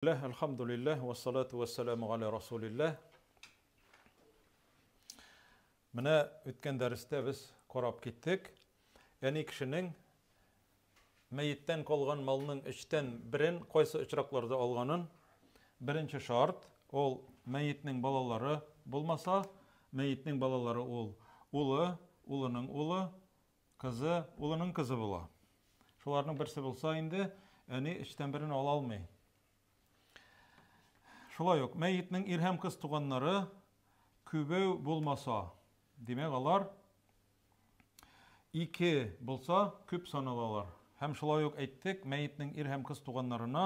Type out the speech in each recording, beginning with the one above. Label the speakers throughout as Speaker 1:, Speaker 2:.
Speaker 1: Бисмилләһ, әлхәмдүлилләһ, вәссалату вәссәламу галә расулилләһ. Менә үткән дәрестә без карап киттек. Әни кешенең мәеттән калган малның өчтән берен кайсы очракларда алганын. Беренче шарт, ул мәетнең балалары булмаса, мәетнең балалары ул улы, улының улы, Кызы, улының кызы була. Шуларның берсе булса инде, әни өчтән берен ала алмый. Шулай ук мәетнең ир һәм кыз туганнары күбәү булмаса, димәк, алар ике булса, күп саналалар. Һәм шулай ук әйттек, мәетнең ир һәм кыз туганнарына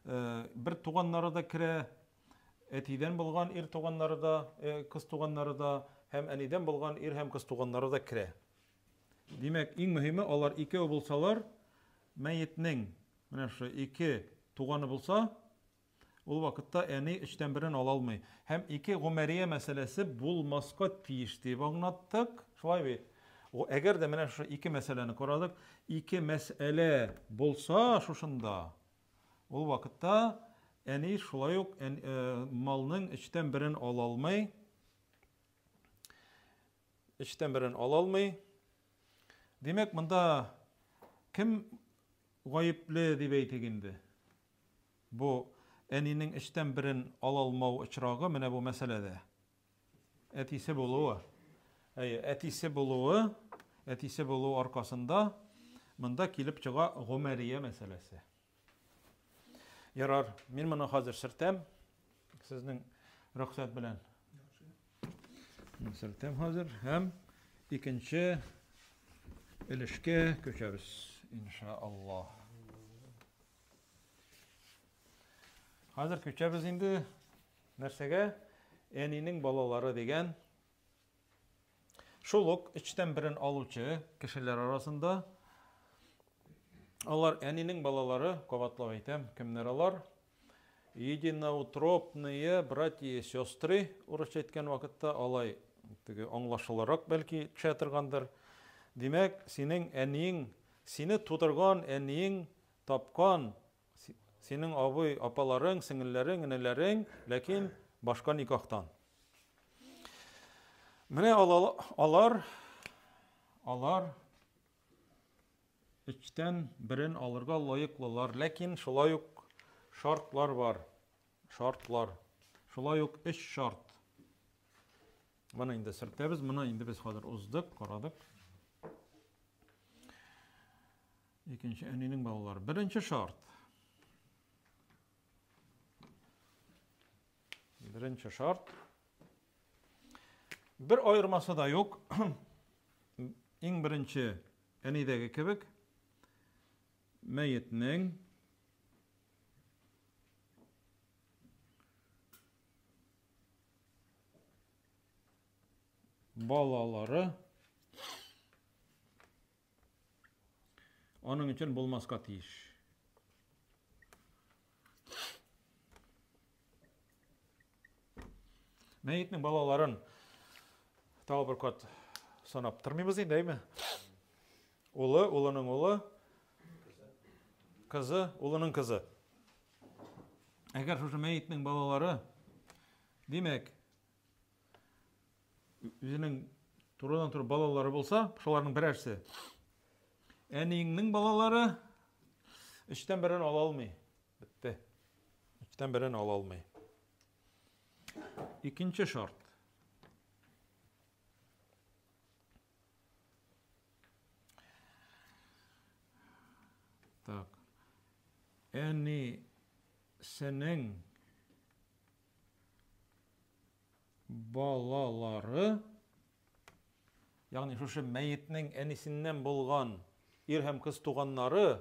Speaker 1: э, бер туганнары да керә, әтидән булган ир туганнары да, э, кыз туганнары да һәм әнидән булган ир һәм кыз туганнары да керә. Димәк, иң мөһиме, алар икәү булсалар, мәетнең менә шушы ике туганы булса, ул вакытта әни өчтән берен ала алмый. Һәм ике гомәрия мәсьәләсе булмаска тиеш дип аңлаттык. Шулай бит? Әгәр дә менә шушы ике мәсьәләне карадык, ике мәсьәлә булса шушында, ул вакытта әни шулай ук э, малның өчтән берен ала алмый. Өчтән берен ала алмый. Димәк, монда кем гаепле дип әйтик инде? Бу әнинең өчтән берен ала алмау очрагы менә бу мәсьәләдә. Әтисе булуы. Әйе, әтисе булуы, әтисе булу аркасында монда килеп чыга гомәрия мәсьәләсе. Ярар, мин моны хәзер сөртәм. Сезнең рөхсәт белән. Сөртәм хәзер һәм икенче өлешкә күчәбез, иншаллаһ. Хәзер күчәбез инде нәрсәгә? Әнинең балалары дигән Шул ук өчтән берен алучы кешеләр арасында алар әнинең балалары, кабатлап әйтәм, кемнәр алар? Единоутробные братья и сестры, урысча әйткән вакытта алай теге аңлашылырак бәлки төшә торгандыр. Димәк, синең әниең, сине тудырган әниең тапкан синең абый, апаларың, сеңелләрең, энеләрең, ләкин башка никахтан. Менә алар, алар өчтән берен алырга лаеклылар, ләкин шулай ук шартлар бар. Шартлар. Шулай ук өч шарт. Моны инде сөртәбез, моны инде без хәзер уздык, карадык. Икенче әнинең балалары. Беренче шарт. Беренче шарт. Бер аермасы да юк. Иң беренче әнидәге кебек мәетнең балалары аның өчен булмаска тиеш. Мәетнең балаларын тагы бер кат санап тормыйбыз инде, әйме? Улы, улының улы, кызы, улының кызы. Әгәр шушы мәетнең балалары, димәк, үзенең турыдан-туры балалары булса, шуларның берәрсе, әниеңнең балалары өчтән берен ала алмый. Бетте. Өчтән берен ала алмый. Икенче шарт. Так. Әнисенең балалары, ягъни шушы мәетнең әнисеннән булган ир һәм кыз туганнары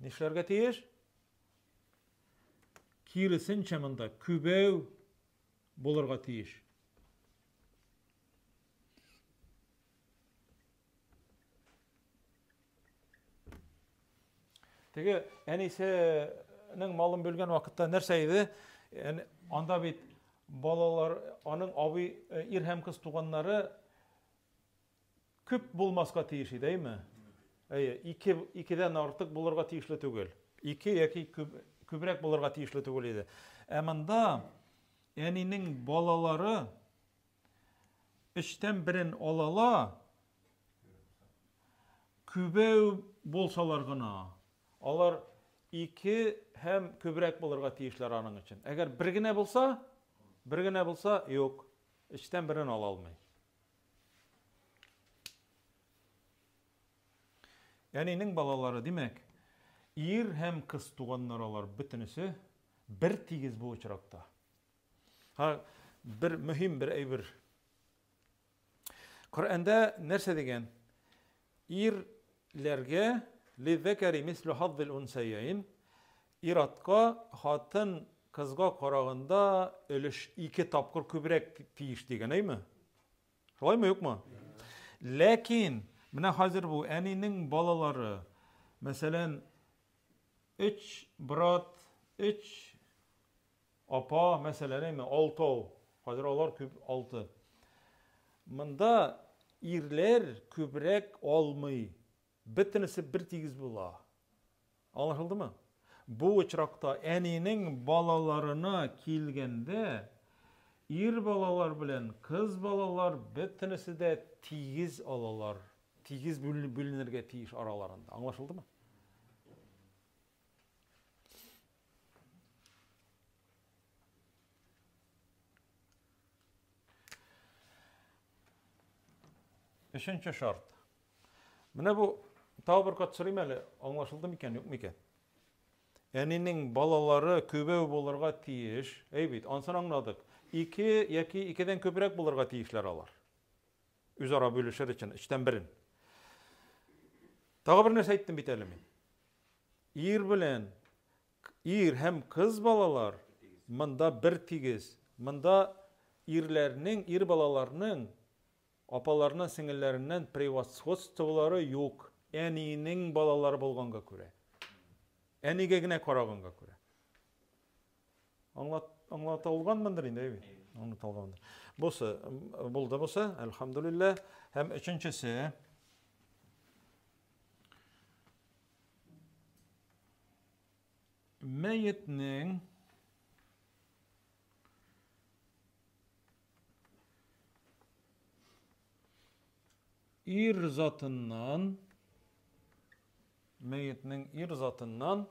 Speaker 1: нишләргә тиеш? Киресенчә монда күбәү булырга тиеш. Теге әнисенең малын бүлгән вакытта нәрсә иде? Анда бит балалар, аның абый, э, ир һәм кыз туганнары күп булмаска тиеш иде, әйме? Әйе, ике, икедән артык булырга тиешле түгел. Ике яки күп, күбрәк булырга тиешле түгел иде. Ә монда әнинең балалары өчтән берен алала, күбәү булсалар гына. Алар ике һәм күбрәк булырга тиешләр аның өчен. Әгәр бер генә булса, бер генә булса, юк, өчтән берен ала алмый. Әнинең балалары, димәк, ир һәм кыз туганнар алар бөтенесе бер тигез бу очракта. Ха, бер мөһим бер әйбер. Коръәндә нәрсә дигән? Ирләргә лиззәкәри мислю хаззил унсәйәйн иратка хатын кызга караганда өлеш ике тапкыр күбрәк тиеш дигән, әйме? Шулаймы, юкмы? Ләкин менә хәзер бу әнинең балалары, мәсәлән, өч брат, өч апа, мәсәлән, әйме, алтау. Хәзер алар күп, алты. Монда ирләр күбрәк алмый. Бөтенесе бер тигез була. Аңлашылдымы? Бу очракта әнинең балаларына килгәндә, ир балалар белән кыз балалар бөтенесе дә тигез алалар, тигез бүленергә тиеш араларында. Аңлашылдымы? Өченче шарт. Менә бу тагы бер кат сорыйм әле, аңлашылды микән, юк микән? Әнинең балалары күбәү булырга тиеш. Әй бит, ансын аңладык. Ике яки икедән күбрәк булырга тиешләр алар. Үзара бүлешер өчен өчтән берен. Тагы бер нәрсә әйттем бит әле мин. Ир белән ир һәм кыз балалар монда бер тигез. Монда ирләрнең, ир балаларның Апаларыннан, сеңелләреннән превосходстволары юк, әниенең балалары булганга күрә. Әнигә генә караганга күрә. Аңлат, аңлатылганмындыр инде, әйе? Аңлатылгандыр. Бусы булды бусы, әлхәмдүлилләһ. Һәм өченчесе мәетнең Ир затыннан, мәетнең ир затыннан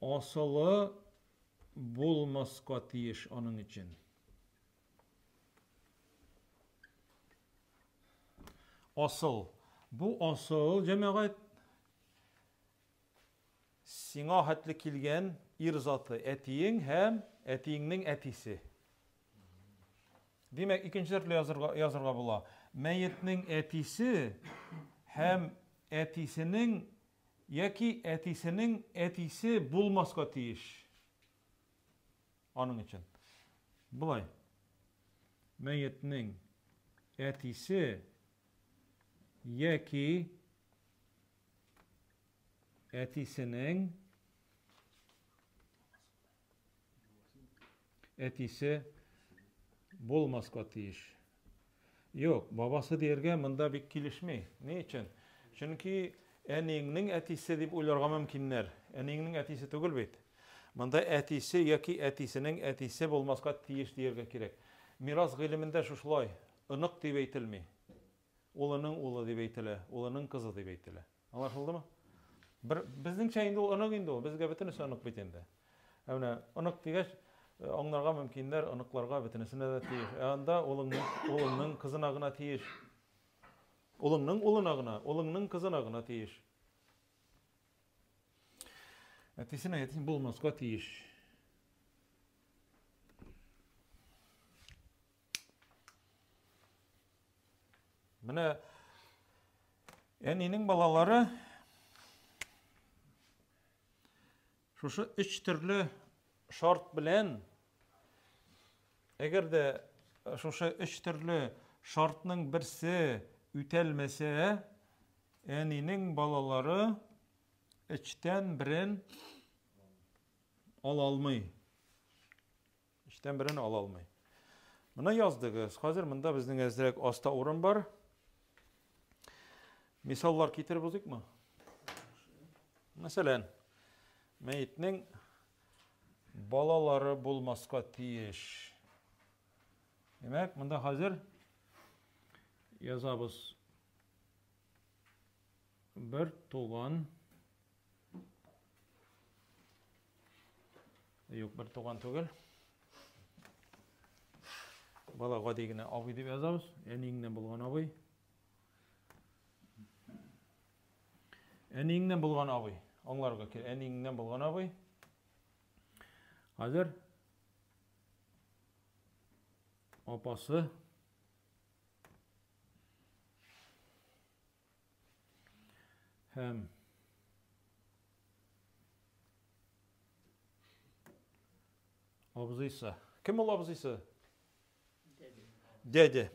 Speaker 1: асылы булмаска тиеш аның өчен. Асыл. Бу асыл, җәмәгать, Сиңа хәтле килгән ир заты, әтиең һәм әтиеңнең әтисе. Димәк, икенче төрле язырга, язырга була. Мәетнең әтисе һәм әтисенең яки әтисенең әтисе булмаска тиеш. Аның өчен. Болай. Мәетнең әтисе яки Әтисенең әтисе булмаска тиеш. Юк, бабасы дияргә монда бик килешми. Ни өчен? Чөнки әниеңнең әтисе дип уйларга мөмкиннәр. Әниеңнең әтисе түгел бит. Монда әтисе яки әтисенең әтисе булмаска тиеш дияргә кирәк. Мирас гыйлемендә шушылай, онык дип әйтелми. Улының улы дип әйтелә, улының кызы дип әйтелә. Аңлашылдымы? Бер безнеңчә инде ул онык инде ул. Безгә бөтенесе онык бит инде. Ә менә онык дигәч, э, аңларга мөмкиннәр, оныкларга бөтенесенә дә тиеш. Ә анда улыңның, улыңның кызына гына тиеш. Улыңның улына гына, улыңның кызына гына тиеш. Әтисенә әтисен булмаска тиеш. Менә әнинең балалары шушы өч төрле шарт белән әгәр дә шушы өч төрле шартның берсе үтәлмәсә, әнинең балалары өчтән берен ала алмый. Өчтән берен ала алмый. Моны яздыгыз. Хәзер монда безнең әзрәк аста урын бар. Мисаллар китереп узыйкмы? Мәсәлән, мәетнең балалары булмаска тиеш. Димәк, монда хәзер язабыз бер туган. Юк, бер туган түгел. Бала гади генә абый дип язабыз. Әниеңнән булган абый. Әниеңнән булган абый. Аңларга кирәк. Әниеңнән булган абый. Хәзер апасы һәм абзыйсы. Кем ул абзыйсы? Дядя.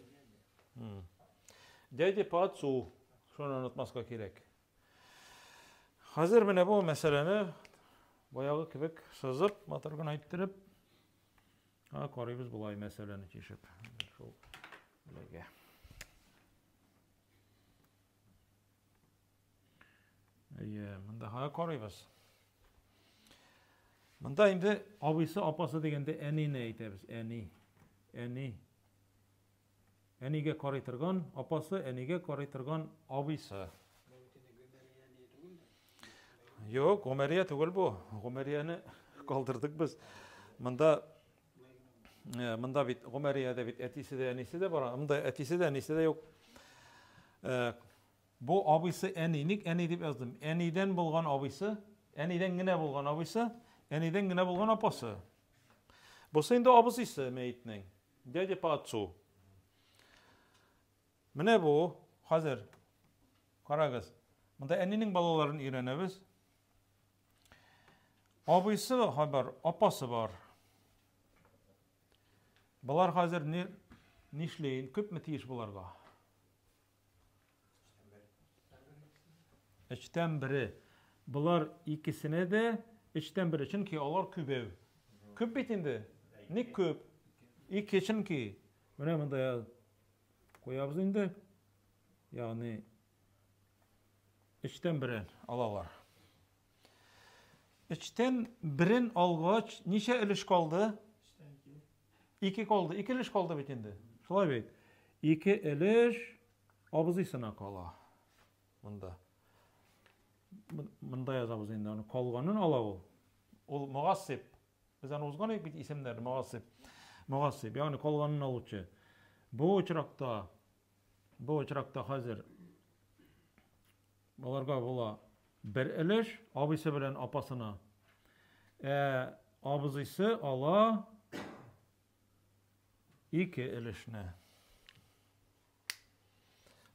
Speaker 1: Дядя по отцу. Шуны онытмаска кирәк. Хәзер менә бу мәсьәләне баягы кебек сызып, матур гына иттереп, карыйбыз болай мәсьәләне чишеп. Шул эләгә. Әйе, монда ха карыйбыз. Монда инде абыйсы, апасы дигәндә әнине әйтәбез. Әни. Әни. Әнигә карый торган апасы, әнигә карый торган абыйсы. Юк, Гомәрия түгел бу. Гомәрияне калдырдык без. Монда э, монда бит Гомәриядә бит әтисе дә, әнисе дә бар. Монда әтисе дә, әнисе дә юк. Э, бу абыйсы әни. Ник әни дип яздым? Әнидән булган абыйсы, әнидән генә булган абыйсы, әнидән генә булган апасы. Бусы инде абысысы мәетнең. Дядя по отцу. Менә бу хәзер карагыз. Монда әнинең балаларын өйрәнәбез. Абыйсы бар, апасы бар. Болар хәзер ни нишләйин? Күпме тиеш боларга? Өчтән бере. Болар икесенә дә өчтән бере, чөнки алар күбәү. Күп бит инде. Ник күп? Ике, чөнки. Менә монда куябыз инде. Ягъни өчтән берен алалар. Өчтән берен алгач, ничә өлеш калды? Ике калды. Ике өлеш калды бит инде. Шулай бит. Ике өлеш абзыйсына кала. Монда. Монда язабыз инде аны. Калганын ала ул. Ул мугассиб. Без аны узган идек бит исемнәрне мугассиб. Мугассиб, ягъни калганын алучы. Бу очракта, бу очракта хәзер аларга була бер өлеш абыйсы белән апасына. Ә абзыйсы ала ике өлешне.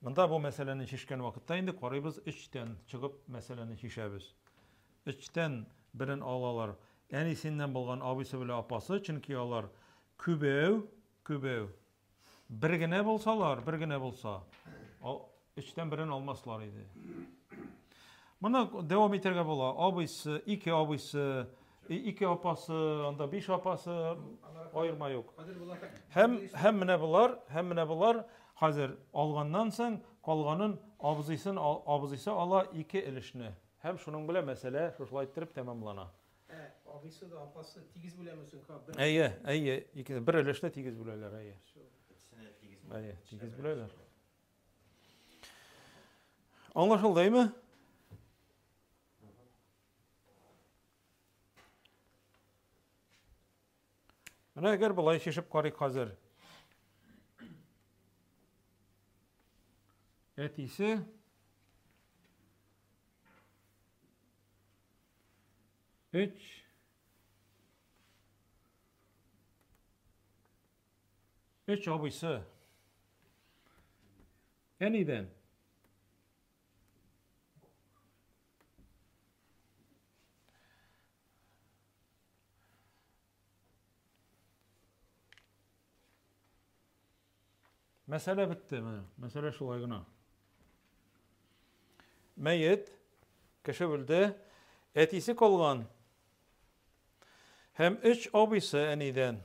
Speaker 1: Монда бу мәсьәләне чишкән вакытта инде карыйбыз, өчтән чыгып мәсьәләне чишәбез. Өчтән берен алалар. Әнисеннән булган абыйсы белән апасы, чөнки алар күбәү, күбәү. Бер генә булсалар, бер генә булса, өчтән берен алмаслар иде. Моны дәвам итәргә була. Абыйсы, ике абыйсы, ике апасы, анда биш апасы, аерма юк. Һәм һәм менә болар, һәм менә болар хәзер алганнан соң калганын абзыйсын абзыйсы ала ике өлешне. Һәм шуның белән мәсьәлә шушылай иттереп тәмамлана.
Speaker 2: Ә абыйсы да апасы тигез бүләме соң?
Speaker 1: Бер... Әйе, әйе, ике, бер өлешне тигез бүләләр, әйе. Әйе, тигез бүләләр. Аңлашылды, әйме? Менә әгәр болай чишеп карыйк хәзер. Әтисе Өч. Өч абыйсы. Әнидән. Мәсьәлә бетте менә. Мәсьәлә шулай гына. Мәет кеше үлде, әтисе калган һәм өч абыйсы әнидән.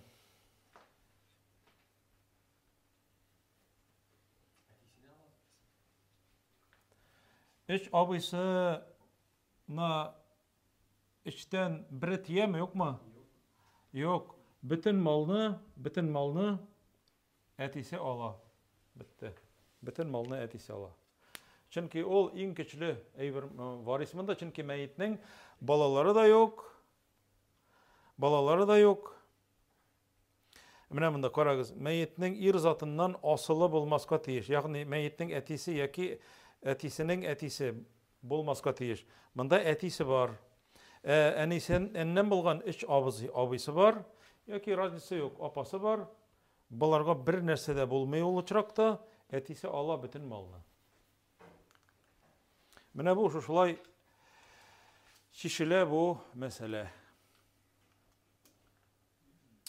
Speaker 1: Өч абыйсы На өчтән бере тияме, юкмы? Юк. Бөтен малны, бөтен малны әтисе ала. Бетте. Бөтен малны әтисе ала. Чөнки ул иң көчле әйбер варис монда, чөнки мәетнең балалары да юк. Балалары да юк. Менә монда карагыз, мәетнең ир затыннан асылы булмаска тиеш. Ягъни мәетнең әтисе яки әтисенең әтисе булмаска тиеш. Монда әтисе бар. Ә әнисен, әннән булган өч абызы, абыйсы бар, яки разница юк, апасы бар. Боларга бер нәрсә дә булмый ул очракта, әтисе ала бөтен малны. Менә бу шушылай чишелә бу мәсьәлә.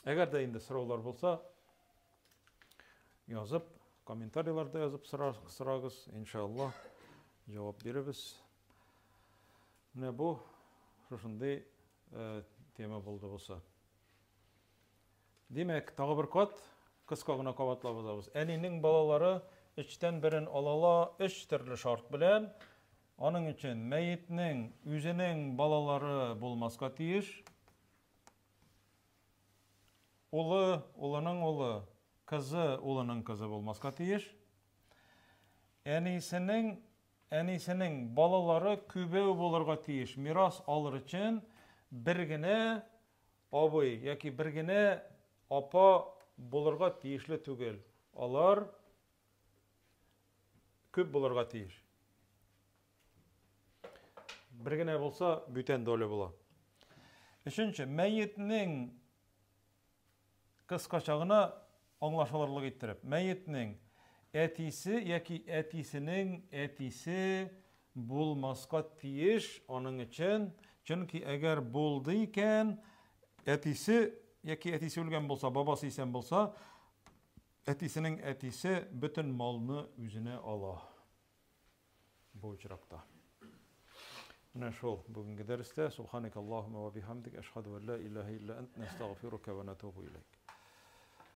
Speaker 1: Әгәр дә инде сораулар булса, язып, комментарийларда язып сорагыз, иншалла, җавап бирербез. Менә бу шушындый э, тема булды булса. Димәк, тагы бер кат кыска гына кабатлап узабыз. Әнинең балалары өчтән берен алала өч төрле шарт белән. Аның өчен мәетнең үзенең балалары булмаска тиеш. Улы, улының улы, кызы, улының кызы булмаска тиеш. Әнисенең, әнисенең балалары күбәү булырга тиеш. Мирас алыр өчен бер генә абый яки бер генә апа булырга тиешле түгел. Алар күп булырга тиеш. Бер генә булса, бүтән доля була. Өченче, мәетнең кыскача гына аңлашылырлык иттереп, мәетнең әтисе яки әтисенең әтисе булмаска тиеш аның өчен, чөнки әгәр булды икән, әтисе яки әтисе үлгән булса, бабасы исән булса, әтисенең әтисе бөтен малны үзенә ала. Бу очракта. Менә шул бүгенге дәрестә. Субханакаллаһумма ва бихамдик ашһаду ан ла илаһа илля ант настагъфирука ва натубу илейк.